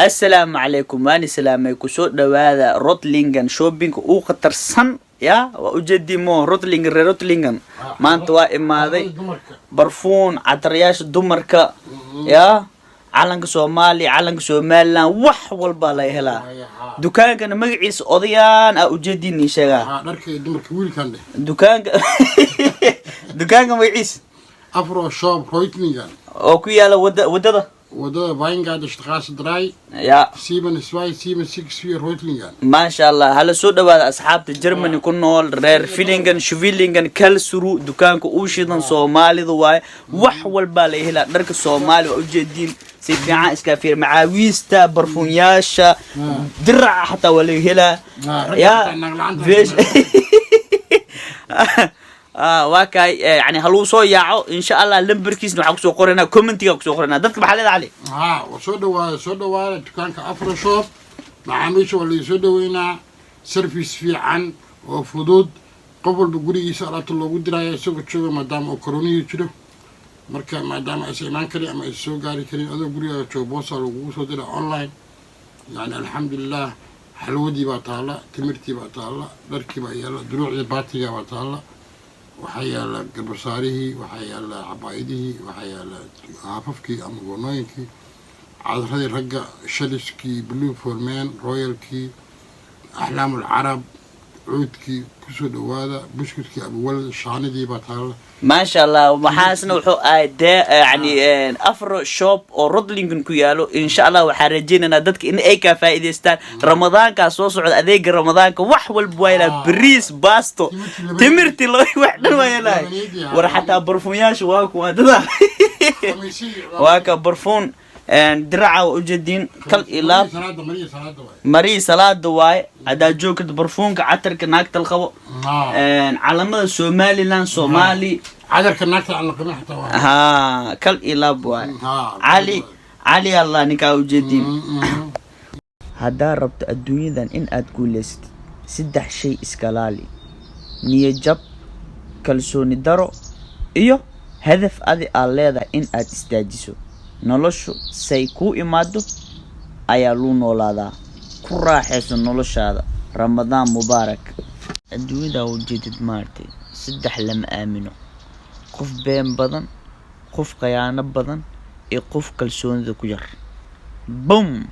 Assalaamu calaykum, waani salaamay. Kusoo dhawaada Reutlingen, shoppingka uu khatarsan ya waa ujeedimo Reutlingen, reer Reutlingen maanta waa imaaday. Dumarka. Barfuun, cataryaasha dumarka ya, calanka Soomaaliya, calanka Somaliland, wax walbaa laga helaa. Dukaankana magaciisa odayaan aa ujeediin ii sheegaa. Haa, dharka iyo dumarka wiilkan dheh. Dukaanka magaciisa? Afro Shop Reutlingen. Oo ku yaala wadada? Wadada Weingartenstraße 3, 7276 Reutlingen. Maasha Allah, hala soo dhawaada asxaabta Germany ku nool, reer Villingen, Schwenningen, Karlsruhe. Dukaanka uu shidan Soomaalida waaye, wax walbaa laga helaa. Dharka Soomaali waa ujeediin, si fiican iska fiir, macaawiista, barfuunyaasha, diraca xataa waa laga helaa. Ragga ya xataa naag la'aanta. Ah, waa kaay, yani haluu soo yaaco insha Allah. Lambarkiisna waxaa kusoo qoranaa commentiga, kusoo qoranaa. Dadka maxaa leedahay, Cali? Haa, waa soo dhawaada, soo dhawaada dukaanka Afro Shop. Macaamiisha waa laysoo dhaweynaa, service fiican oo fudud, qof walba gurigiisa alaabta loogu diraya isagoo jooga, maadaama uu koronihii jiro. Marka maadaama aysan imaan karin ama aysan soo gaari karin, adoo gurigaaga jooga boosa lagugu soo dira online. Yani alxamdulilah, xalwadii baa taalla, timirtii baa taalla, dharkii baa yaalla, duruucdii baatiga baa taalla, waxaa yaalla garbasaarihii, waxaa yaalla cabaayadihii, waxaa yaalla haafafkii ama goonooyinkii, cadaradii ragga, shaliskii Blue for Men, Royalkii, Axlaamul Carab, cuudkii. Kusoo dhawaada buskudkii Abuwalad, shaanidii baa taalla. Maasha Allah, waxaasna wuxuu ahay dee yani Afro Shop oo Reutlingen ku yaalo. Insha Allah waxaan rajaynaynaa dadka in ay kaa faa'iidaystaan Ramadaankaa soo socda. Adeega Ramadaanka wax walba waa helaa, bariis, baasto, timirti, wax dhan waa helaa. War xataa barfuunyaasha waa kuwa dada, waa ka barfuun, diraca waa ujeediin, kal ilaab. Salaada, mariya salaada waay. Marii salaada waaye. Haddaad joogtid, barfuunka, catarka naagta la qabo, calamada Somaliland, Soomaali. Cadarka naagta aan la qabin xataa waa. Ha, kal ilaab waaye. Cali, Cali, Allah ninkaa ujeediin. Haddaa rabto adduunyadan in aad guulaysatid, saddex shay iskalaali: niyajab, kalsooni daro iyo hadaf adi aad leedahay in aad istaajiso. Noloshu say kuu imaado ayaa luu noolaadaa. Ku raaxayso noloshaada. Ramadaan mubaarak. Adduunyadaa ujeedid maaragtay, saddex lama aamino: qof been badan, qof khayaano badan iyo qof kalsoonida ku yar. Bum.